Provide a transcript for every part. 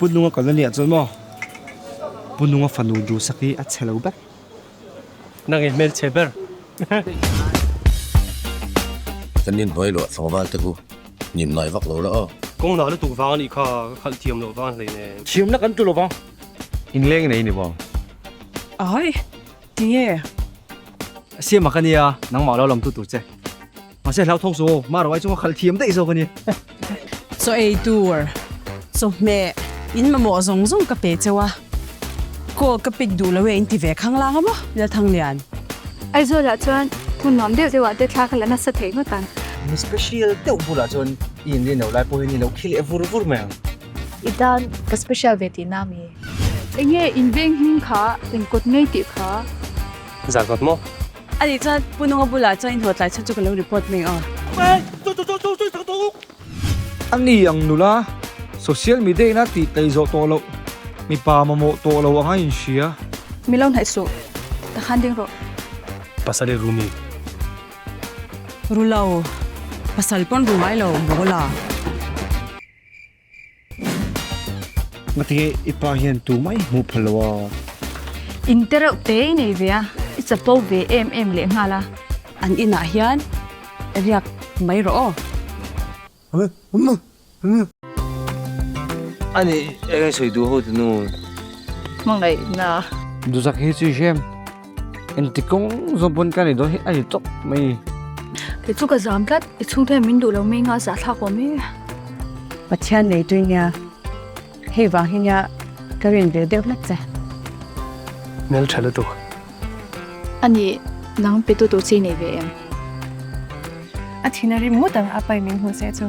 Pu Nunga colony ah chuan maw Pu Nunga fanu duhsak hi a chhe lo ber. Nang i hmelchhe ber. Kan inhnuai luah tlangval te khu nimnai vak lo la aw. Kawng nah lutuk vang anih kha ka khalh thiam loh vang hlei nen. Thiamna kan tu lovang. Inleng nei ni maw? Ai, tinge? Siama ka nia, nangmah lo lam tu tur che. Mahse hlauthawng suh aw, Maro ai chunga khalh thiam daih zawk a ni. Chaw ei tur, chawhmeh, in mamawh zawng zawng ka pe cheu a, call ka pick duh lo e in ti ve khang lang a maw Lalthanglian? Aizawlah chuan hmun nuam deuh deuhah te thla ka la nasa thei ngawt ang. Mi special deuh bulah chuan i inrin lo lai pawh hian i lo khi leh vur vur mai ang. I tan ka special ve tihna mi? Enge in veng hming kha engkawt ngei tih kha? Zan kawt maw? A nih chuan Pu Nunga bulah chuan inhaw tlai chhan chu ka lo report mai ang. A ni ang nula, social media ina tih tleih zawh tawh loh, mipa mamawh tawh lo anga inhria. Mi lo hnaih suh, ta khan ding rawh. Pasal i ru mi? Ru lo, pasal pawn ru ngai lo, mawl a. Ngatinge i pa hian tu mai hmuh phal lo a? In te reuh te i nei ve a, i chapo ve em em leh nghal a. An inah hian riak mai rawh aw. Ani eng sawi duh ho tunu? Hmangaihna. Duhsak hi chu i hriam. Engti kawng zawng pawn ka nei dawn hi a ni tawp mai. Kei chu ka zam tlat, i chhungte hian min duh lo mai nga zahthlak awm e. Pathian nei tui nia, hei vang hi nia ka rin ve deuh hlek che. Hmeltha lutuk. Ani, nang pe tu tur chi nei ve em? A thin a rim ngawt ang a pai min hmu se chu.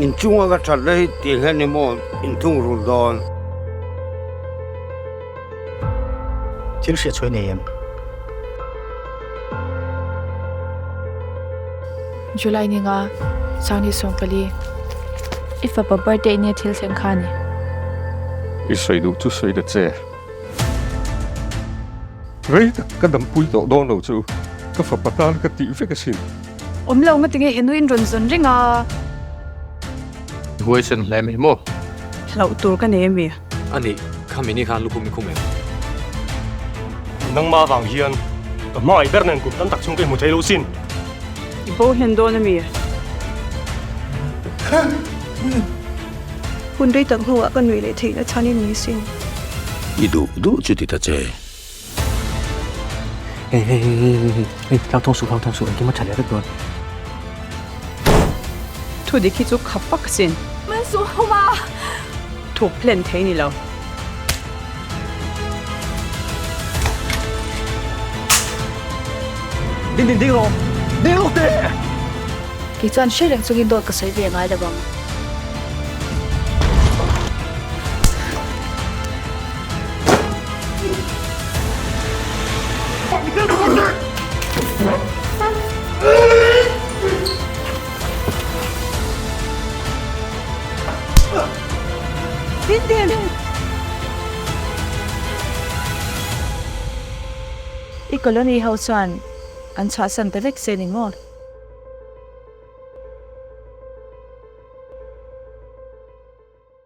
Inchunga ka that na hi tih hian ni maw inthungrul dawn. Thil hriat chhuai nei em? July ni nga, Sangni 14, i fapa birthday nia thil thleng kha a ni. I sawi duh chu sawi ta che. Rei tak ka dampui tawh dawn lo chu ka fapa tan ka tih vek asin. Awm lo nga tinge henu in rawn zawn reng a. Huaisen hle mai maw? Hlauh tur ka nei ami? A nih, khami ni khan lukhum i khum em? Nangmah vang hian ka hmangaih ber nen kum tam tak chhung ka inhmu thei lo sin. I bo hlen dawn ami? Hun rei tak hnuah ka nuih leh theihna chhanin ni sin. I duh duh chu ti ta che. Hei hei hei hei hei hei hei hlauthawng suh hlauthawng suh engkim a tha leh vek dawn. Thu dik hi chu kha fak sin. Man suh ho ma. Thup hlen thei ni lo. Ding ding ding rawh ding rawh teh. Kei chuan hre reng chungin dawt ka sawi ve ngai lo ang. I colony ho chuan an chhuahsan ta vek se ni maw?